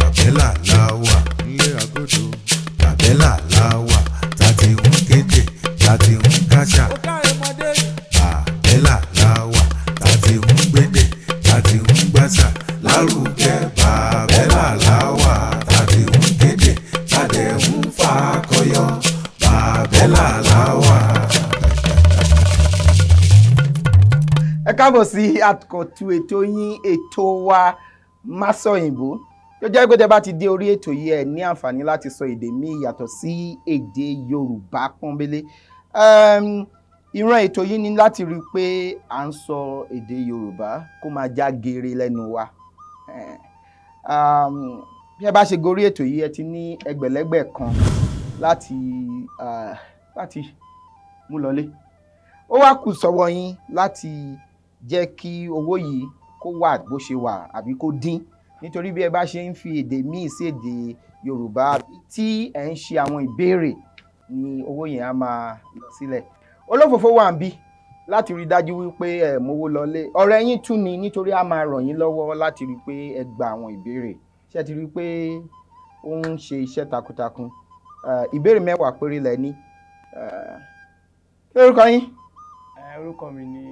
Bàbélà la wà Ilé agodo. Bàbélà la wà tá ti ń kéde tá ti ń káṣà. Bàbélà la wà tá ti ń gbédè tá ti ń gbàṣà lárugẹ. Bàbélà la wà tá ti ń kéde tá dẹ̀ ń fakọyọ. Bàbélà la wà. Ẹ káàbọ̀ sí àkọ́tún ètò yín, ètò wa, Másọ̀yìnbó, tó jẹ́ pé tẹ́ bá ti dé orí ètò yìí, ẹ ní àǹfààní láti sọ èdè míì yàtọ̀ sí èdè Yorùbá pọ́nbélé. Ìran ètò yìí ni láti rí i pé à ń sọ èdè Yorùbá kó máa já geere lẹ́nu wa. Bí ẹ bá ṣe gorí ètò yìí, ẹ ti ní ẹgbẹ̀lẹ́gbẹ̀ kan láti mú lọlé. Ó wá kù sọ́wọ́ yín láti jẹ́ kí owó yìí kó wà bó ṣe wà àbí kó dín, nítorí bí ẹ bá ṣe ń fi èdè míì sí èdè Yorùbá tí ẹ ń ṣe àwọn ìbéèrè ni owó yẹn á máa lọ sílẹ̀. Olófòfó wà ń bí láti rí dájú wípé ẹ mówó lọlé. Ọ̀rẹ́ yín tún ni, nítorí á máa ràn yín lọ́wọ́ láti rí i pé ẹ gba àwọn ìbéèrè. Ṣé ẹ ti rí i pé ó ń ṣe iṣẹ́ takuntakun? Ìbéèrè 10 péré lẹ ní. Kí lórúkọ yín? Orúkọ mi ni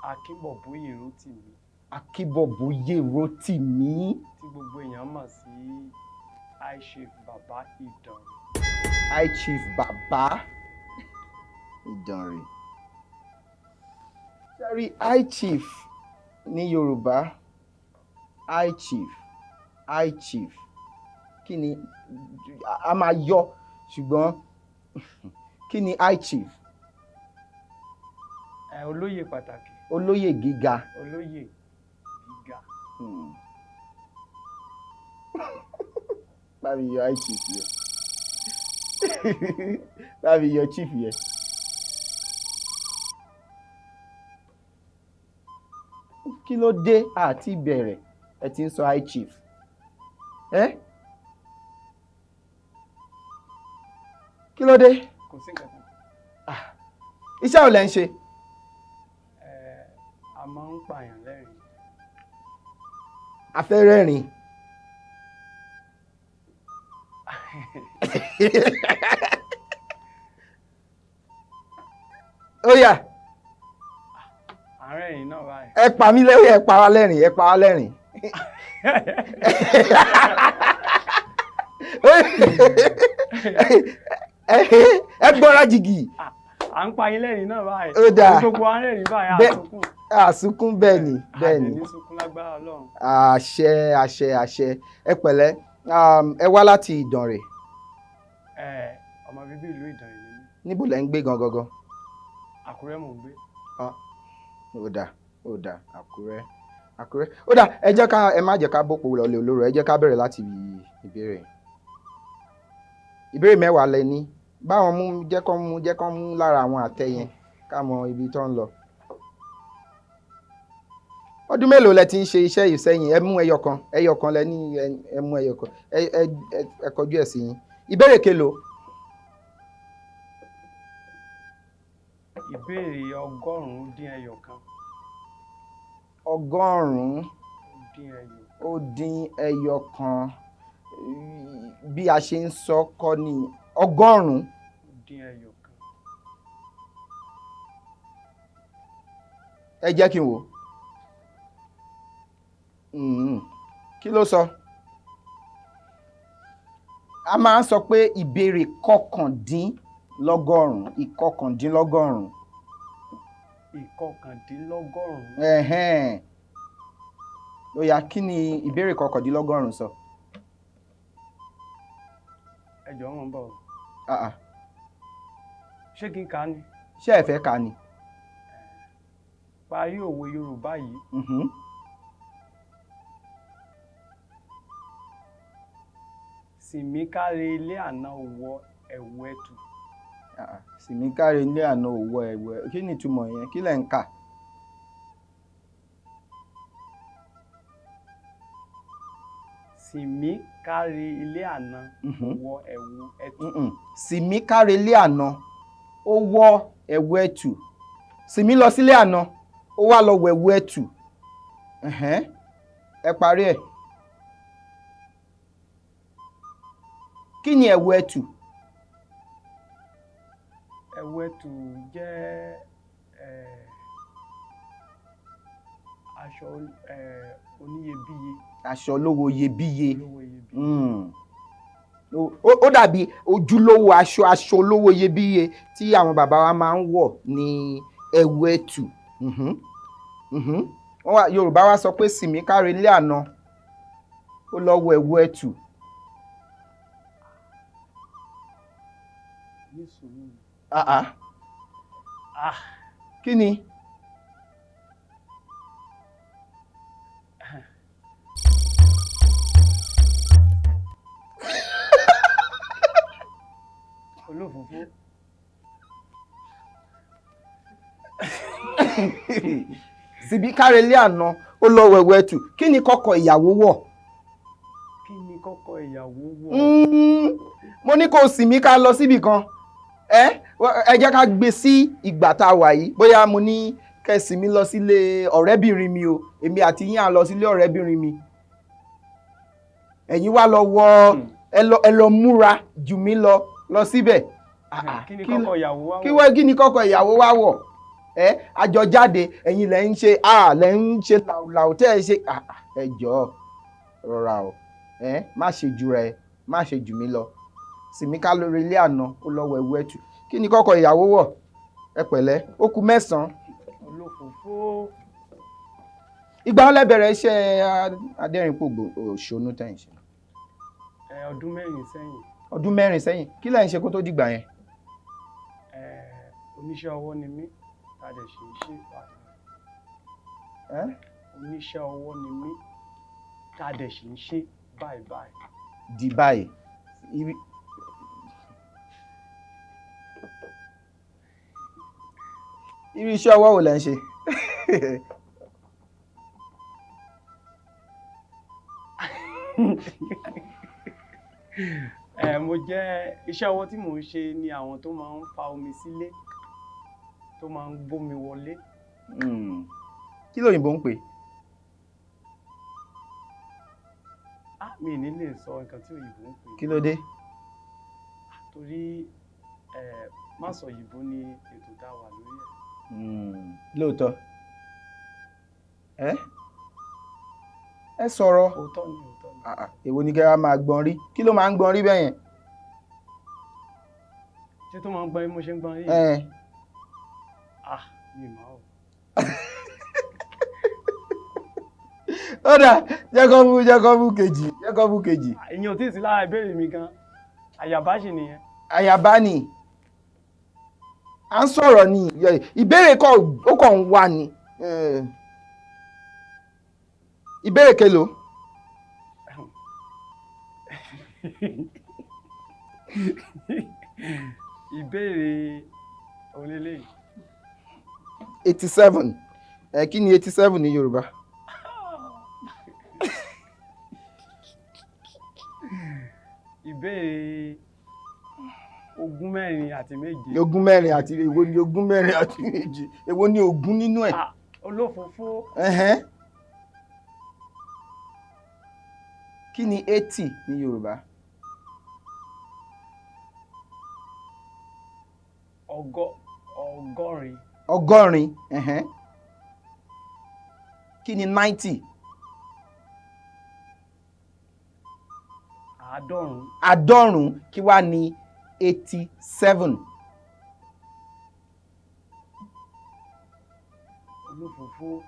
Akínbọ̀bóyè Rótìmí. Akínbọ̀bóyè Rótìmí. Tí gbogbo èèyàn mọ̀ sí High Chief Bàbá Ìdànrè. High Chief Bàbá Ìdànrè. Sorry, High Chief ní Yorùbá, High Chief, High Chief, kí ni a máa yọ, ṣùgbọ́n kí ni High Chief? Olóyè pàtàkì. Olóyè gíga. Olóyè gíga. Bá mi yọ High Chief yẹn. Bá mi yọ Chief yẹn. Kí ló dé àti bẹ̀rẹ̀ ẹ ti ń sọ High Chief? Ẹ́? Kí ló dé? Kò sí nǹkan kan. Iṣẹ́ wo lẹ ń ṣe? A máa ń pààyàn lẹ́rìn. A fẹ́ rẹ́rìn. Ó yá. Àárẹ̀ yìí náà báyìí. Ẹ pa mí lẹ́rìn, ẹ pa wá lẹ́rìn, ẹ pa wá lẹ́rìn. Ẹ gbọ́ra jìgì. À ń pa yín lẹ́rìn náà báyìí. Ó dáa. Gbogbo wa ń rẹ́rìn báyìí, àsunkún. Àsunkún, bẹ́ẹ̀ ni, bẹ́ẹ̀ ni. Àdè ní sunkún lágbára Ọlọ́run. Àṣẹ, àṣẹ, àṣẹ. Ẹ pẹ̀lẹ́. Ẹ wá láti Ìdànrè. Ọmọ bíbí ìlú Ìdànrè ni mí. Níbo lẹ ń gbé gangan gan? Àkúrẹ́ mò ń gbé. Ó dáa, ó dáa, Àkúrẹ́, Àkúrẹ́. Ó dáa, ẹ jẹ́ ká, ẹ má jẹ́ ká bòpò lọlé olóró, ẹ jẹ́ ká bẹ̀rẹ̀ láti ìbéèrè. Ìbéèrè 10 lẹ ní. Báwọn mú, jẹ́ kán mú, jẹ́ kán mú lára àwọn àtẹ yẹn ká mọ ibi tó ń lọ. Ọdún mélòó lẹ ti ń ṣe iṣẹ́ yìí sẹ́yìn? Ẹ mú ẹyọ kan, ẹyọ kan lẹ ní, ẹ mú ẹyọ kan. Ẹ kọjú ẹ̀ sí yín. Ìbéèrè kelòó? Ìbéèrè 101. 100 Dín ẹyọ. Ó dín ẹyọ kan. Bí a ṣe ń sọ kọ́ ni 100. Dín ẹyọ kan. Ẹ jẹ́ kí n wò. Kí ló sọ? A máa ń sọ pé ìbéèrè 99, 99. 99. Ẹ̀hẹ́n. Ó yá, kí ni ìbéèrè 99 sọ? Ẹ jọ̀ọ́, mò ń bọ̀. Ah, ah. Ṣé kí n kà á ni? Ṣé ẹ fẹ́ kà á ni? Parí òwe Yorùbá yìí. Sìnmí káre ilé àná ò wọ ẹ̀wù ẹtù. Ah, ah. Sìnmí káre ilé àná ò wọ ẹ̀wù ẹtù. Kí ni ìtumọ̀ yẹn? Kí lẹ̀ ń kà? Sìnmí káre ilé àná ò wọ ẹ̀wù ẹtù. Sìnmí káre ilé àná ó wọ ẹ̀wù ẹtù. Sìnmí lọ sílé àná ó wá lọ wọ ẹ̀wù ẹtù. Ẹ parí ẹ̀. Kí ni ẹ̀wù ẹ̀tù? Ẹ̀wù ẹ̀tù jẹ́ aṣọ oníyebíye. Aṣọ olówó iyebíye. Olówó iyebíye. Ó dàbí ojúlówó aṣọ, aṣọ olówó iyebíye tí àwọn bàbá wa máa ń wọ̀ ní ẹ̀wù ẹ̀tù. Wọ́n wá, Yorùbá wa sọ pé sìnmí káre ilé àná, ó lọ wọ ẹ̀wù ẹ̀tù. Ní sùúrù. Ah ah. Ah. Kí ni? Olófòfó. Sìnmí káre ilé àná, ó lọ wọ ẹ̀wù ẹ̀tù. Kí ni kọ́kọ́ ìyàwó wọ̀? Kí ni kọ́kọ́ ìyàwó wọ̀? Mo ní kó o sìnmí ká lọ síbì kan. Ẹ jẹ́ ká gbé sí ìgbà tá a wà yìí. Bóyá mo ní kẹ́ sìnmí lọ sílé ọ̀rẹ́bìnrin mi o, èmi àti yín à lọ sílé ọ̀rẹ́bìnrin mi. Ẹ̀yin wá lọ wọ, ẹ lọ múra jù mí lọ lọ síbẹ̀. Kí ni kọ́kọ́ ìyàwó wá wọ̀? Kí ni kọ́kọ́ ìyàwó wá wọ̀? Àjọ jáde, ẹ̀yin lẹ́ ń ṣe, lẹ́ ń ṣe làwùlàwù tẹ́ ẹ ṣe. Ẹ jọ̀ọ́ rọra o, má ṣe jù rẹ, má ṣe jù mí lọ. Sìnmí ká lórí ilé àná, ó lọ wọ ẹ̀wù ẹ̀tù. Kí ni kọ́kọ́ ìyàwó wọ̀? Ẹ pẹ̀lẹ́, ó kù 9. Olófòfó. Ìgbà wo lẹ bẹ̀rẹ̀ iṣẹ́ adẹ́rìn-pòṣónú tẹ́ ń ṣe? Ọdún 4 sẹ́yìn. Ọdún 4 sẹ́yìn. Kí lẹ̀ ń ṣe kó tó dìgbà yẹn? Oníṣẹ́ ọwọ́ ni mí, ta dẹ̀ ṣe ń ṣe báyìí. Oníṣẹ́ ọwọ́ ni mí, ta dẹ̀ ṣe ń ṣe báyìí báyìí. Di báyìí. Irú iṣẹ́ ọwọ́ wo lẹ̀ ń ṣe? Mo jẹ́ iṣẹ́ ọwọ́ tí mò ń ṣe ni àwọn tó máa ń fa omi sílé, tó máa ń gbómi wọlé. Kí lóyìnbó ń pè? Mi ní lè sọ nǹkan tí òyìnbó ń pè. Kí ló dé? Torí má sọ òyìnbó ní ètò tá a wà lórí ẹ̀. Lóòótọ́. Ẹ sọ̀rọ̀. Òótọ́ ni, òótọ́ ni. Èwo ni kẹ́ wá máa gbọ́n rí? Kí ló máa ń gbọ́n rí bẹ́ẹ̀ yẹn? Ṣé tó máa ń gbọ́n rí mo ṣe ń gbọ́n rí? Mi mọ̀ o. Ó dà, jẹ́ kó mú kejì, jẹ́ kó mú kejì. Ìyẹn ò tí ì sí lára ìbéèrè mi gan. Àyàbá ṣì nìyẹn. Àyàbá ni. À ń sọ̀rọ̀ ni, ìbéèrè kọ́ ó kàn ń wá ni. Ìbéèrè kelo? Ìbéèrè onílé. 87. Kí ni 87 ní Yorùbá? Ìbéèrè 27. 24 àti èwo ni 27? Èwo ni 20 nínú ẹ̀? Olófòfó. Kí ni 80 ní Yorùbá? Ọgọ́rin. 80. Kí ni 90? 90. 90. Kí wá ní 87? Olófòfó.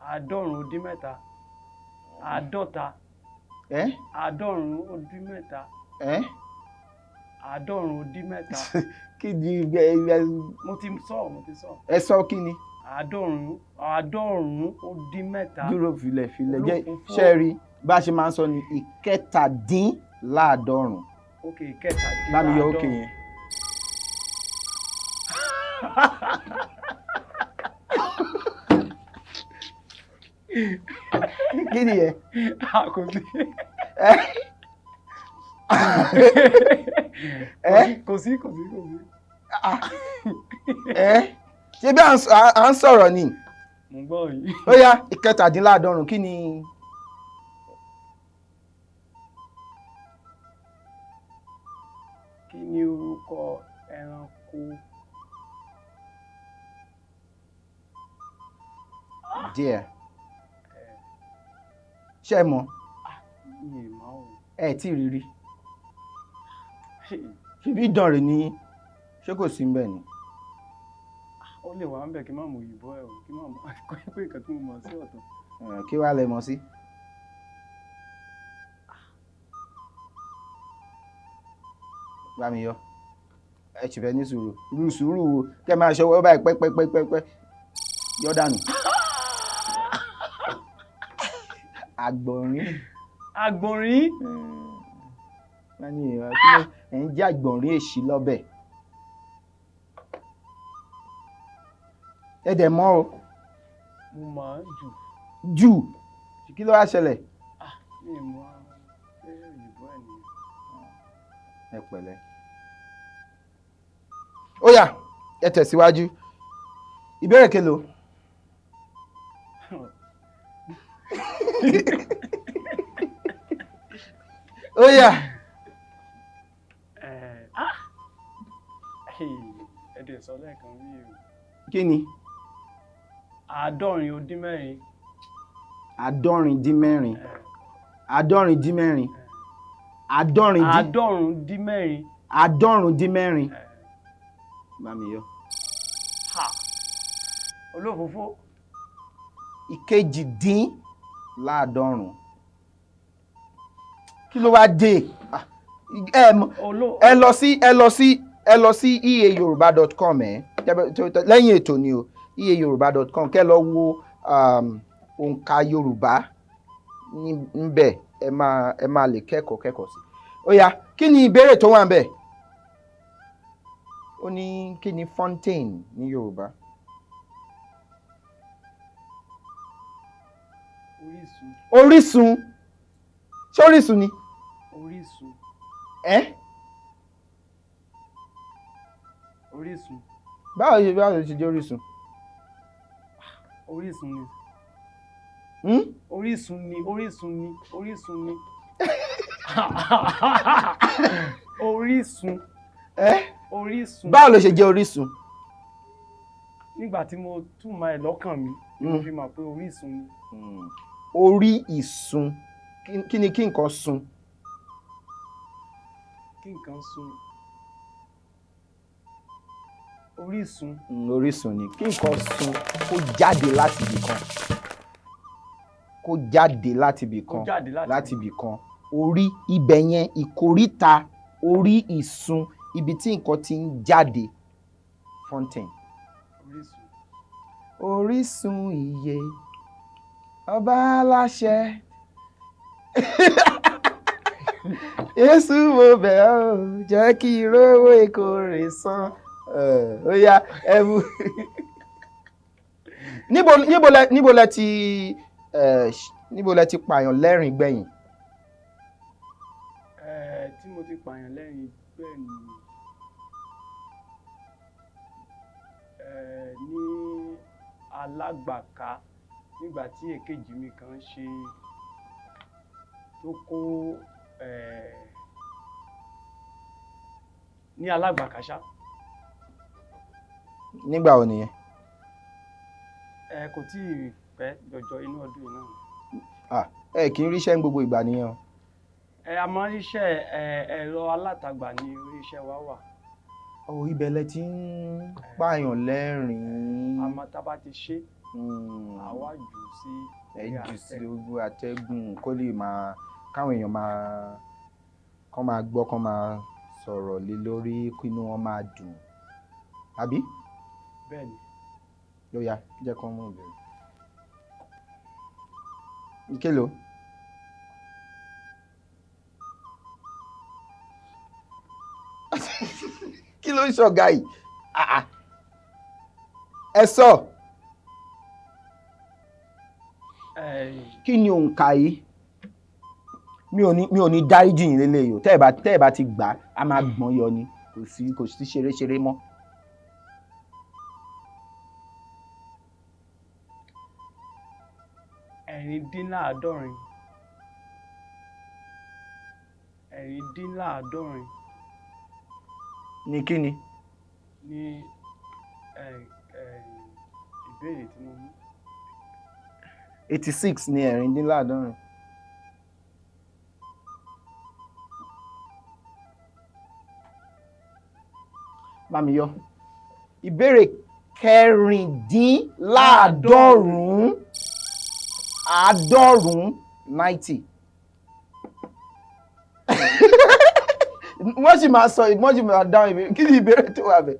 93. 50. 93. 93. Kí ni Mo ti sọ, mo ti sọ. Ẹ sọ kí ni? 93. Dúró filẹ̀ filẹ̀ jẹ́ ṣé rí bá a ṣe máa ń sọ ní 97. Ok, 97. Bá mi yọ òkè yẹn. Kí ni yẹn? Kò sí. Kò sí, kò sí, kò sí. Ṣé bí à ń sọ̀rọ̀ ni? Mo gbọ́ yìí. Ó yá, 97 kí ni? Kí ni orúkọ ẹranko Díẹ̀. Ṣé ẹ mọ̀? Mi ì mọ̀ o. Ẹ tí ì rí rí. Ṣebí Ìdànrè ni yín? Ṣé kò sí ńbẹ̀ ni? Ó lè wà ńbẹ̀ kí n má mọ òyìnbó ẹ̀ o, kí n má mọ pé nǹkan tí mo mọ̀ sí ọ̀tọ̀. Kí wàá lẹ mọ̀ sí? Bá mi yọ. Ẹ sì fẹ́ ní sùúrù. Irú sùúrù wo? Kẹ́ máa ṣọwọ́ báyìí pẹ́pẹ́pẹ́pẹ́. Yọ dànù. Àgbọ̀nrín. Àgbọ̀nrín? Wọ́n ní ìwà kí ló ẹ̀ ń jẹ́ àgbọ̀nrín èṣí lọ́bẹ̀. Ẹ dẹ̀ mọ̀ o. Mo mọ̀ ọ́n jù. Jù? Kí ló wá ṣẹlẹ̀? Mi ì mọ̀ pé òyìnbó ẹ̀ nìyẹn. Ẹ pẹ̀lẹ́. Ó yá, ẹ tẹ̀síwájú. Ìbéèrè kelòó? Ó yá. Ẹ dẹ̀ sọ lẹ́ẹ̀kan bí o. Kí ni? 74. 74. 74. 74. 74. Bá mi yọ. Ha! Olófòófó. 98. Kí ló wá dé? Ẹ lọ sí ẹ lọ sí ẹ lọ sí eayoruba.com ẹ lẹ́yìn ètò ni o, eayoruba.com, kẹ́ lọ wo òǹkà Yorùbá níbẹ̀, ẹ máa lè kẹ́kọ̀ọ́ sí. Ó yá, kí ni ìbéèrè tó wà níbẹ̀? Ó ní kí ni fountain ní Yorùbá? Orísun. Orísun. Ṣé orísun ni? Orísun. Ẹ́? Orísun. Báwo ṣe jẹ́ orísun? Orísun ni. Orísun ni, orísun ni, orísun ni. Orísun. Ẹ́? Orísun. Báwo ló ṣe jẹ́ orísun? Nígbà tí mo túmọ̀ ẹ̀ lọ́kàn mi, mo fi mọ̀ pé orísun ni. Orí ìsun. Kí ni kí nǹkan sun? Kí nǹkan sun. Orísun. Orísun ni. Kí nǹkan sun kó jáde láti ibì kan. Kó jáde láti ibì kan. Láti ibì kan. Orí ibẹ̀ yẹn, ìkóríta, orí ìsun, ibi tí nǹkan ti ń jáde. Fountain. Orísun. Orísun ìyè. Ọba aláṣẹ. Jésù mo bẹ̀ ọ́, jẹ́ kí rówó ìkórè san. Ó yá, ẹ mú. Níbo lẹ ti pààyàn lẹ́rìn gbẹ̀yìn? Tí mo ti pààyàn lẹ́rìn gbẹ̀yìn ní Alágbàká, nígbà tí èkejì mi kan ṣe tó kó ní Alágbàká ṣá. Nígbà wo nìyẹn? Kò tí ì pẹ́ jọjọ, inú ọdún yìí náà. Ẹ kì í ríṣẹ́ ní gbogbo ìgbà nìyẹn o. A máa ń ríṣẹ́, ẹ̀rọ alátagbà ní orí iṣẹ́ wa wà. Ibẹ̀ lẹ ti ń pààyàn lẹ́rìn-ín. Àmọ́ tá a bá ti ṣe, àwa jù sí. Ẹ jù sí gbogbo àtẹ́gùn kó lè máa káwọn èèyàn máa kọ́ máa gbọ́, kọ́ máa sọ̀rọ̀ lé lórí, kí inú wọn máa dùn. Àbí? Bẹ́ẹ̀ni. Ló yá, jẹ́ kó mú ìbéèrè. Ìkélò. Kí ló ń ṣọ̀gá yìí? Ẹ sọ. Kí ni òǹkà yìí? Mi ò ní dáríjì yín lélẹ́yìí o. Tẹ́ ẹ bá ti gbà á máa gbọ́n yọ ni. Kò sí ṣeréṣeré mọ́. 76. 76. Ní kí ni? Ní ìbéèrè tí mo mú. 86 ní ẹ̀rìndínláàádọ́rin. Bá mi yọ. Ìbéèrè kẹrìndínláàádọ́rùn-ún, àádọ́rùn-ún, 90. Wọ́n sì máa sọ, wọ́n sì máa dáhùn ìbéèrè. Kí ni ìbéèrè tó wà bẹ́ẹ̀?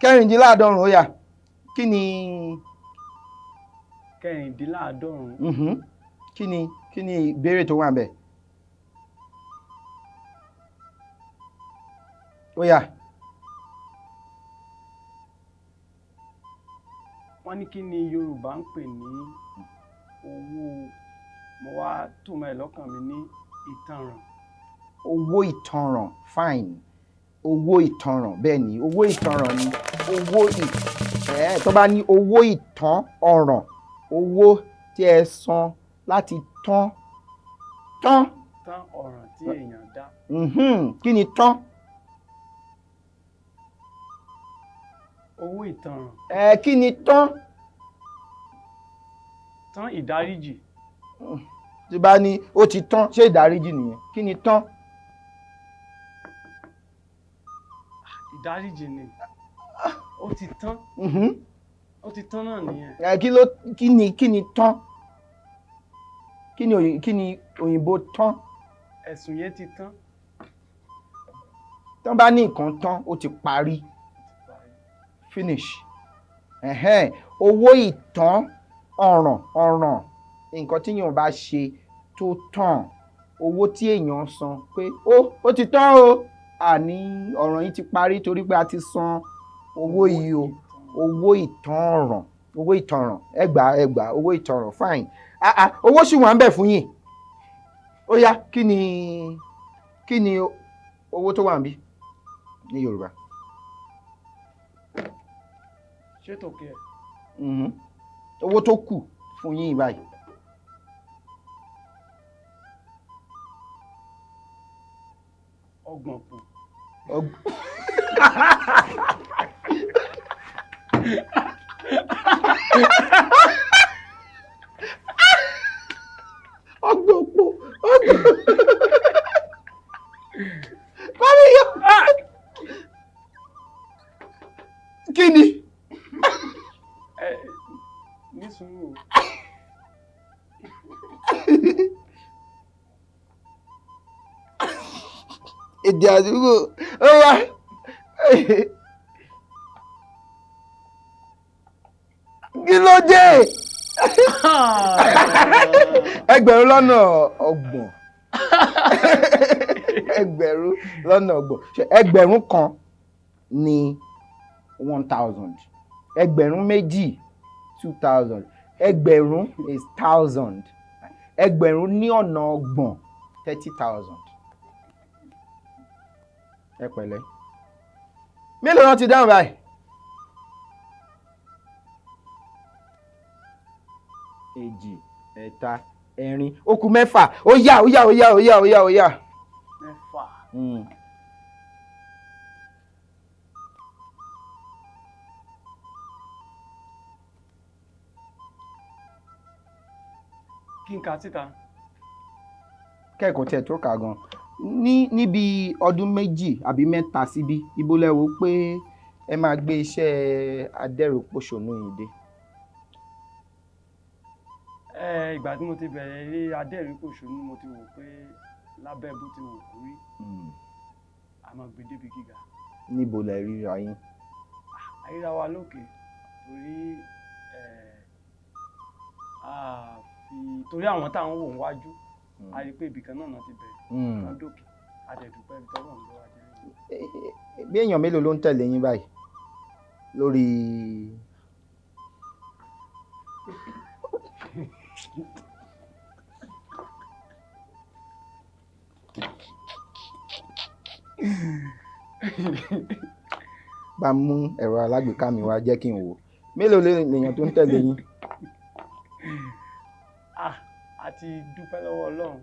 Kẹrìndínláàádọ́rùn-ún, ó yá. Kí ni? Kẹrìndínláàádọ́rùn-ún. Kí ni ìbéèrè tó wà ńbẹ̀? Ó yá. Wọ́n ní kí ni Yorùbá ń pè ní owó, mo wá túmọ̀ ẹ̀ lọ́kàn mi ní ìtanràn. Owó ìtanràn, fine. Owó ìtanràn, bẹ́ẹ̀ ni, owó ìtanràn ni owó ì ẹ̀ tó bá ní owó ìtàn ọ̀ràn, owó tí ẹ san láti tán tán. Tán ọ̀ràn tí èèyàn dá. Kí ni tán? Owó ìtanràn. Ẹ kí ni tán? Tán ìdáríjì. Tí bá ní ó ti tán, ṣé ìdáríjì nìyẹn? Kí ni tán? Ìdáríjì ni. Ó ti tán. Ó ti tán náà nìyẹn. Ẹ kí ló kí ni tán? Kí ni òyìnbó tán? Ẹ̀sùn yẹn ti tán. Tán bá ní nǹkan tán, ó ti parí. Finish. Ẹ̀hẹ́n. Owó ìtàn ọ̀ràn, ọ̀ràn, nǹkan tí èèyàn bá ṣe tó tán, owó tí èèyàn san pé ó ti tán o, àní ọ̀ràn yìí ti parí torí pé a ti san owó yìí o. Owó ìtanràn, owó ìtanràn, ẹgbàá ẹgbàá, owó ìtanràn, fine. Ah ah, owó sì wà ń bẹ̀ fún yín. Ó yá, kí ni owó tó wà níbí ní Yorùbá? Ṣé tòkè ẹ̀? Owó tó kù fún yín báyìí. 30 pò. 30 pò, 30. Bámi yọ. Kí ni? Ẹ ní sùúrù. Èdè àdúgbò. Ó yá. Kí ló dé? 30,000. 30,000. Ṣé 1,000 ní 1,000. 2,000, 2,000. 1,000 is thousand. 30,000, 30,000. Ẹ pẹ̀lẹ́. Mélòó náà ti dáhùn báyìí? Èjì, ẹ̀ta, ẹ̀rin, ó kù mẹ́fà. Ó yá, ó yá, ó yá, ó yá, ó yá, ó yá. 6. Kí n kà síta? Kẹ́kọ̀ọ́ tiẹ̀ tó kà gan ní níbi ọdún 2 àbí 3 síbí, ibo lẹ wò pé ẹ máa gbé iṣẹ́ adẹ́rùnpòṣónú yìí dé? Ẹ ìgbà tí mo ti bẹ̀rẹ̀ eré adẹ́rìnpòṣónú, mo ti wò pé lábẹ́ bó ti wù kó rí, a máa gbé débi gíga. Níbo lẹ ríra yín? Àríra wa lókè torí ẹ a fi torí àwọn táwọn wò ń wájú, a rí i pé ibìkan náà náà ti bẹ̀rẹ̀ wọ́n dókè, a dẹ̀ dúpẹ́ ibi tọ́lọ́run gbé wa dé. Bí èèyàn mélòó ló ń tẹ̀lé yín báyìí lórí? Bá mú ẹ̀rọ alágbèéká mi wá, jẹ́ kí n wò. Mélòó lèèyàn tó ń tẹ̀lé yín? Ah, a ti dúpẹ́ lọ́wọ́ Ọlọ́run.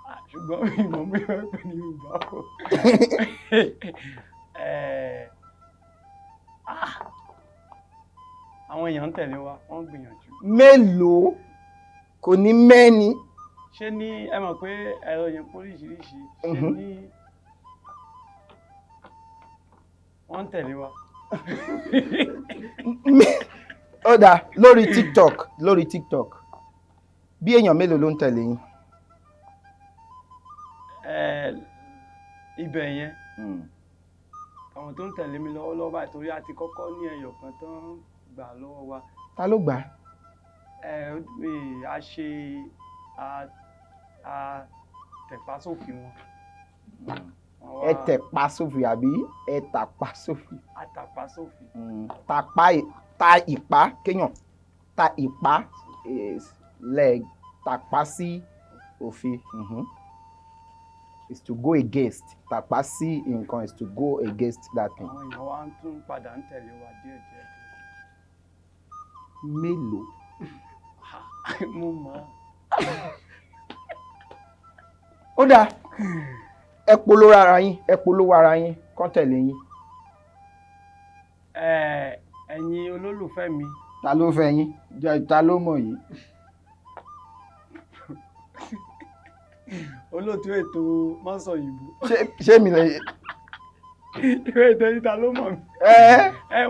Ah, ṣùgbọ́n ìmọ̀ mi ò pè ní Yorùbá o. Ah, àwọn èèyàn ń tẹ̀lé wa, wọ́n ń gbìyànjú. Mélòó? Kò ní mẹ́ni. Ṣé ní ẹ mọ̀ pé ẹ̀rọ yẹn póríṣiríṣi, ṣé ní wọ́n ń tẹ̀lé wa? Ó dáa, lórí TikTok, bí èèyàn mélòó ló ń tẹ̀lé yín? Ibẹ̀ yẹn, àwọn tó ń tẹ̀lé mi lọ́wọ́lọ́wọ́ báyìí, torí a ti kọ́kọ́ ní ẹyọ kan tó ń gbà lọ́wọ́ wa. Ta ló gbà á? A ṣe a tẹ̀pá sófin wọn. Ẹ tẹ̀pá sófin àbí ẹ tàpá sófin? A tàpá sófin. Tàpá, ta ìpá, kéèyàn ta ìpá leg, tàpá sí òfin. Is to go against. Tàpá sí nǹkan is to go against that thing. Àwọn èèyàn wa ń tún padà ń tẹ̀lé wa díẹ̀ díẹ̀. Mélòó? Mo mọ̀. Ó dáa, ẹ polówó ara yín, ẹ polówó ara yín, kán tẹ̀lé yín. Ẹ̀yin olólùfẹ́ mi. Ta ló fẹ́ yín? Ta ló mọ̀ yín? Olóòtú ètò Mọ́sọ̀ Òyìnbó. Ṣé mi lè. Ìwé ètò yìí ta ló mọ̀ mí?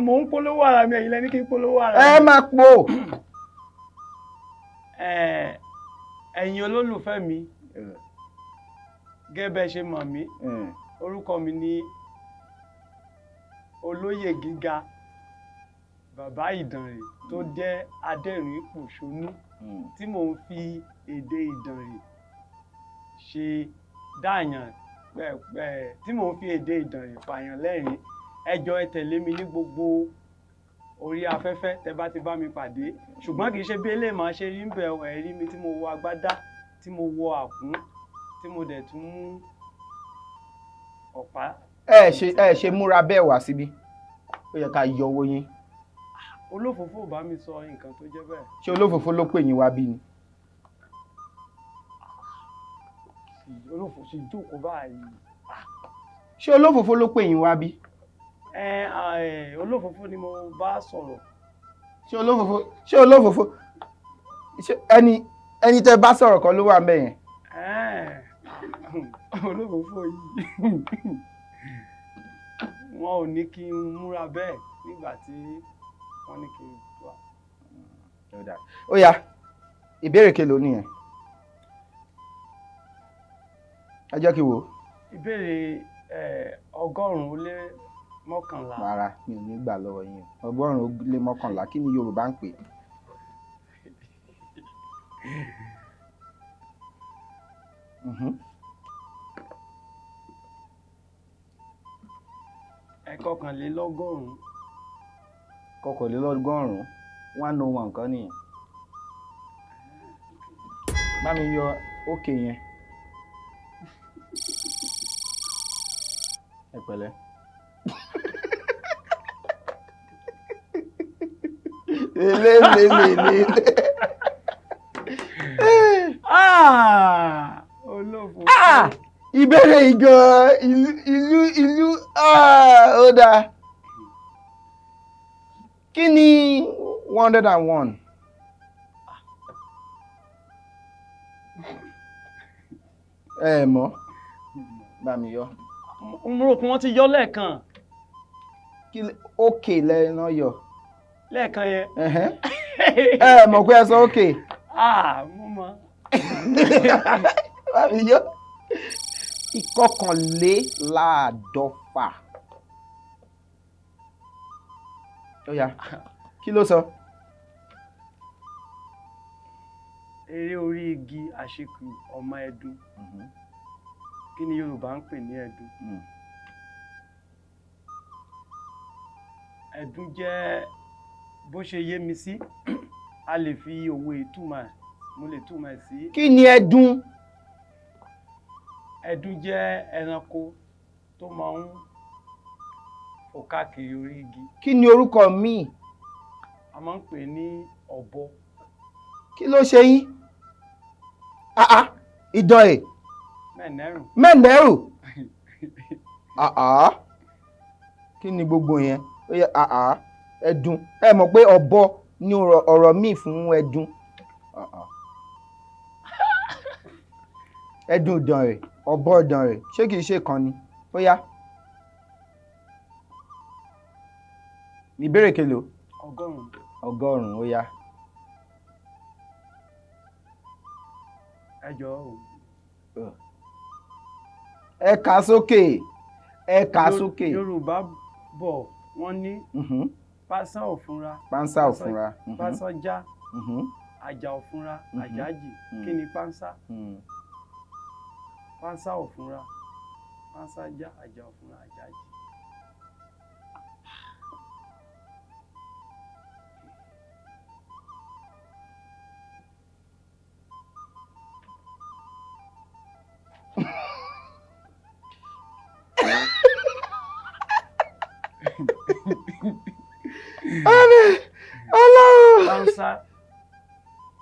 Mò ń polówó ara mi, ẹ̀yin lẹ ní kí n polówó ara mi. Ẹ máa po. Ẹ̀yin olólùfẹ́ mi, gẹ́gẹ́ bẹ́ ṣe mọ̀ mí, orúkọ mi ni Olóyè Gíga Bàbá Ìdànrè tó jẹ́ adẹ́rìn-ín-pòṣónú, tí mò ń fi èdè Ìdànrè ṣe dáyàn, tí mò ń fi èdè Ìdànrè pààyàn lẹ́rìn-ín. Ẹ jọ̀ọ́ ẹ tẹ̀lé mi ní gbogbo orí afẹ́fẹ́ tẹ bá ti bá mi pàdé, ṣùgbọ́n kì í ṣe bí eléyìí máa ṣe rí ń bẹ̀. Ẹ rí mi tí mo wọ agbádá, tí mo wọ àkún, tí mo dẹ̀ tún mú ọ̀pá. Ẹ ṣe múra bẹ́ẹ̀ wá síbí, ó yẹ ká yọ owó yín. Olófòfó ò bá mi sọ nǹkan tó jẹ́ bẹ́ẹ̀. Ṣé olófòfó ló pè yín wá bí ni? Olófòfó ṣe jókòó báyìí. Ṣé olófòfó ló pè yín wá bí? Olófòfó ni mo bá sọ̀rọ̀. Ṣé olófòfó, ṣé olófòfó, ṣé ẹni tẹ́ bá sọ̀rọ̀ kan ló wà ńbẹ̀ yẹn? Olófòfó yìí wọn ò ní kí n múra bẹ́ẹ̀ nígbà tí wọ́n ní kí n wá. Ó yá, ìbéèrè kelòó nìyẹn? Ẹ jẹ́ kí n wò ó. Ìbéèrè 111. Rárá, mi ò ní gbà lọ́wọ́ yín. 111, kí ni Yorùbá ń pè? 111. 111, 101 kan nìyẹn. Bá mi yọ òkè yẹn. Ẹ pẹ̀lẹ́. Lélelelele. Olófo. Ìbéèrè ìgan ìlú ó dáa. Kí ni 101? Ẹ mọ̀, bá mi yọ. Mo rò pé wọ́n ti yọ lẹ́ẹ̀kan. Kí òkè lẹ́nu yọ. Lẹ́ẹ̀kan yẹn. Ẹ mọ̀ pé ẹ sọ òkè. Mo mọ̀. Bá mi yọ. 51. Ó yá, kí ló sọ? Eré orí igi àṣekù ọmọ ẹdun. Kí ni Yorùbá ń pè ní ẹdun? Ẹdun jẹ́, bó ṣe yé mi sí, a lè fi òwe ìtumọ̀, mo lè túmọ̀ sí. Kí ni ẹdun? Ẹdun jẹ́ ẹranko tó máa ń fò káàkiri orí igi. Kí ni orúkọ míì A máa ń pè ní ọ̀bọ. Kí ló ṣe yín? Ah ah, Ìdànrè. Mẹ́nẹ́rù. Mẹ́nẹ́rù. Ah ah, kí ni gbogbo yẹn? Ó yẹ ah ah, ẹdun. Ẹ mọ̀ pé ọ̀bọ ni ọ̀rọ̀ míì fún ẹdun. Ah ah. Ẹdun Ìdànrè, ọ̀bọ Ìdànrè, ṣé kìí ṣe kan ni? Ó yá. Ìbéèrè kelòó? 100. 100, ó yá. Ẹ jọ̀ọ́ o. Ẹ kà sókè. Ẹ kà sókè. Yorùbá bọ̀ wọ́n ní pásán ò fúnra. Pánsá ò fúnra. Pásán já. Àjà ò fúnra. Àjà jì. Kí ni pánsá? Pánsá ò fúnra. Pánsá já. Àjà ò fúnra. Àjà jì. Ọlọ́run.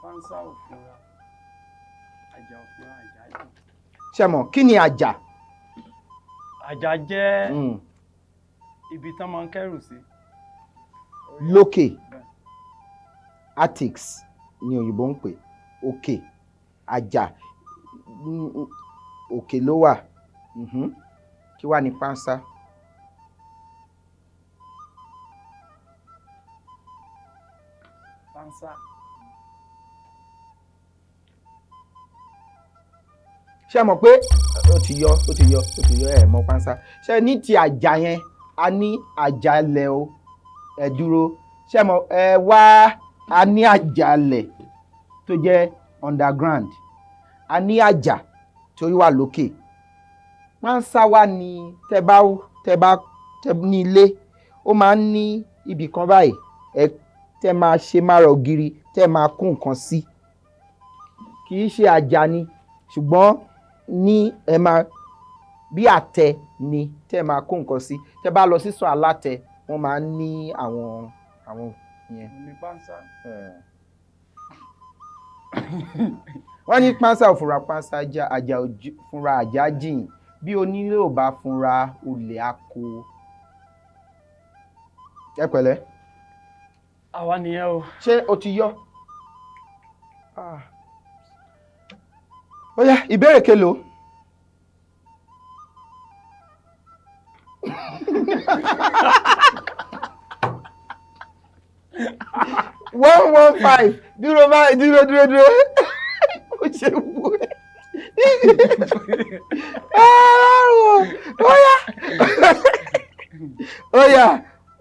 Pánsá ò fúnra. Àjà ò fúnra. Àjà jì. Ṣé mọ̀ kí ni àjà? Àjà jẹ́ ibi tán máa ń kẹ́rù sí. Lókè. Attics ni òyìnbó ń pè. Òkè. Àjà. Òkè ló wà. Kí wá ní pánsá? Pánsá. Ṣé mọ̀ pé ó ti yọ, ó ti yọ, ó ti yọ, ẹ mọ̀ pánsá. Ṣé ní ti àjà yẹn, a ní àjàlẹ̀ o, ẹ dúró. Ṣé mọ̀ ẹ wá, a ní àjàlẹ̀ tó jẹ́ underground. A ní àjà tó wà lókè. Pánsá wá ní tẹ bá ní ilé, ó máa ń ní ibì kan báyìí, ẹ tẹ máa ṣe mára ògiri, tẹ máa kó nǹkan sí. Kì í ṣe àjà ni, ṣùgbọ́n ní ẹ máa bí àtẹ ni tẹ máa kó nǹkan sí. Tẹ bá lọ sísọ alátẹ, wọ́n máa ń ní àwọn yẹn. Ní pánsá. Wọ́n ní pánsá ò fúnra, pánsá já, àjà ò fúnra, àjà jìn. Bí onílé ò bá fúnra, olè á kó. Ẹ pẹ̀lẹ́. Àwa nìyẹn o. Ṣé o ti yọ? Ó yá, ìbéèrè kelòó? 115. Dúró báyìí, dúró dúró dúró. Ó ṣe wú ẹ. Ó yá. Ó yá,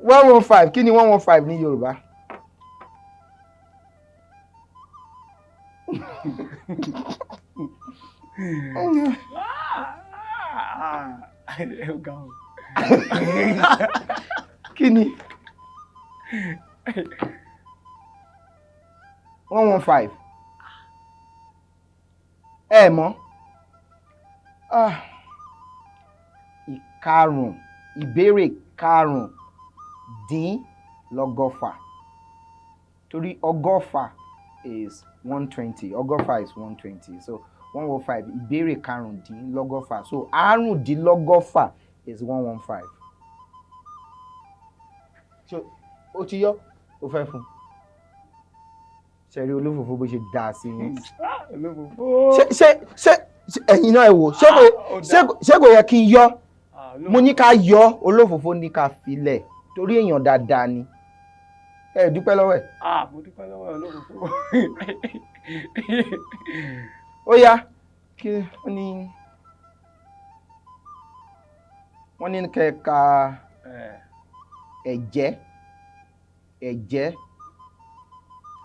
115. Kí ni 115 ní Yorùbá? Kí ni 115? Ẹ mọ̀. Ìkarùn, ìbéèrè 125. Torí 120 is 120. 120 is 120. So 115, ìbéèrè 125. So 125 is 115. So ó ti yọ, ó fẹ́ fún. Ṣé rí olófòfó bó ṣe dà sí i? Ṣé ṣé ẹ̀yin náà ẹ wò, ṣé kò yẹ kí n yọ? Mo ní ká yọ, olófòfó ní ká filẹ̀ torí èèyàn dáadáa ni. Ẹ dúpẹ́ lọ́wọ́ ẹ̀. Mo dúpẹ́ lọ́wọ́ olófòfó. Ó yá, kí wọ́n ní kẹ́ ka ẹ̀jẹ́, ẹ̀jẹ́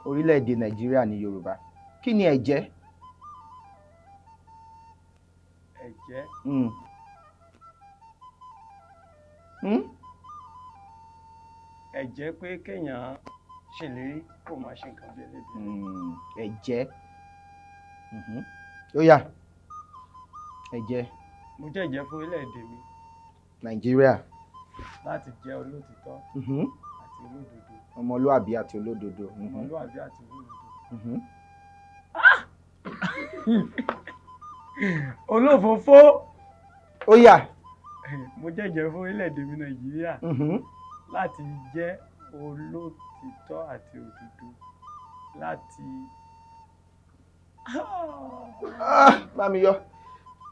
orílẹ̀-èdè Nàìjíríà ní Yorùbá. Kí ni ẹ̀jẹ́? Ẹ̀jẹ́. Ẹ̀jẹ́ pé kéèyàn ṣèlérí kó má ṣe nǹkan bí ẹlẹ́bi. Ẹ̀jẹ́. Ó yá, ẹ̀jẹ́. Mo jẹ́jẹ́ fún orílẹ̀-èdè mi. Nàìjíríà. Láti jẹ́ olótìtọ́ àti olódodo. Ọmọlúàbí àti olódodo. Ọmọlúàbí àti olódodo. Olófòófó. Ó yá. Mo jẹ́jẹ́ fún orílẹ̀-èdè mi Nàìjíríà láti jẹ́ olótìtọ́ àti òdodo láti. Bá mi yọ.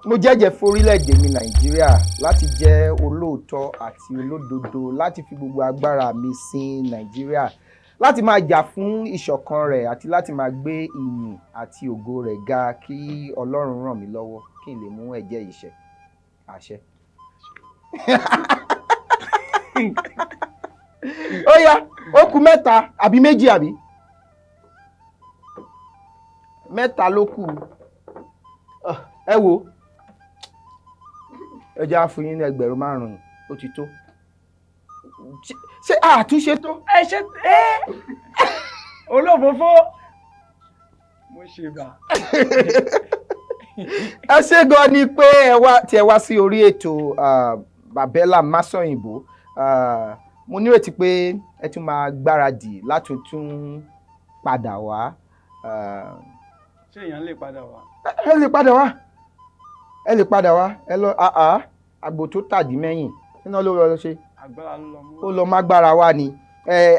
Mo jẹ́jẹ́ fún orílẹ̀-èdè mi Nàìjíríà láti jẹ́ olóòótọ́ àti olódodo, láti fi gbogbo agbára mi sin Nàìjíríà, láti máa jà fún ìṣọ̀kan rẹ̀ àti láti máa gbé ìyìn àti ògo rẹ̀ ga, kí Ọlọ́run ràn mí lọ́wọ́ kí n lè mú ẹ̀jẹ́ yìí ṣẹ. Àṣẹ. Ó yá, ó kù mẹ́ta àbí méjì àbí? Mẹ́ta ló kù. Ẹ wo, ẹ jẹ́ á fún yín ní 5,000, ó ti tó. Ṣé àtúnṣe tó? Ẹ ṣe ẹ olófòófó. Mo ṣe bá. Ẹ ṣé gan ni pé ẹ wá sí orí ètò Bàbélà Máṣọ̀yìnbó. Mo nírètí pé ẹ tún máa gbáradì láti tún padà wá. Ṣé èèyàn lè padà wá? Ẹ lè padà wá. Ẹ lè padà wá. Ẹ lọ àgbò tó tàdí mẹ́yìn iná ló lọ ṣe. Ó lọ mágbára wá ni.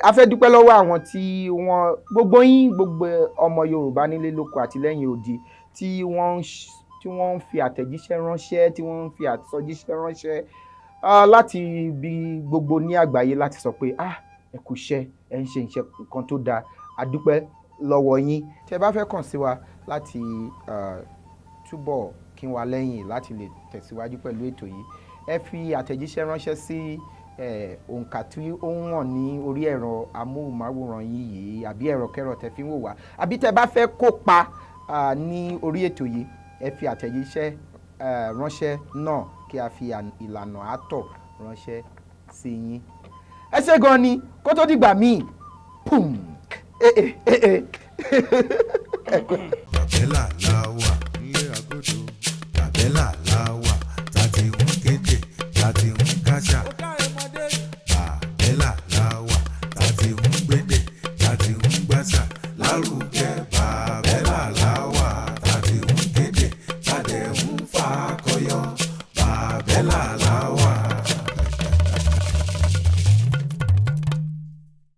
A fẹ́ dúpẹ́ lọ́wọ́ àwọn tí wọ́n, gbogbo yín, gbogbo ọmọ Yorùbá nílé lóko àti lẹ́yìn odi tí wọ́n ń fi àtẹ̀jíṣẹ́ ránṣẹ́, tí wọ́n ń fi àtọ̀jíṣẹ́ ránṣẹ́ láti ibi gbogbo ní àgbáyé láti sọ pé ẹ kú iṣẹ́, ẹ ń ṣe iṣẹ́ nǹkan tó dáa. A dúpẹ́ lọ́wọ́ yín. Tí ẹ bá fẹ́ kàn sí wa láti túbọ̀ kí wa lẹ́yìn láti lè tẹ̀síwájú pẹ̀lú ètò yìí, ẹ fi àtẹ̀jíṣẹ́ ránṣẹ́ sí òǹkà tí ó ń wọ̀n ní orí ẹ̀rọ amóhùnmáwòrán yín yìí àbí ẹ̀rọ kẹ́rọ tẹ́ fi ń wò wá, àbí tẹ́ bá fẹ́ kópa ní orí ètò yìí, ẹ fi àtẹ̀jíṣẹ́ ránṣẹ́ náà kí a fi ìlànà àtọ̀ ránṣẹ́ sí yín. Ẹ ṣé gan ni, kó tó dìgbà míì, pùm. Bàbélà la wà nílé agodo. Bàbélà la wà tàti ń kéde tàti ń káṣà. Bàbélà la wà tàti ń gbédè tàti ń gbàṣà lárugẹ.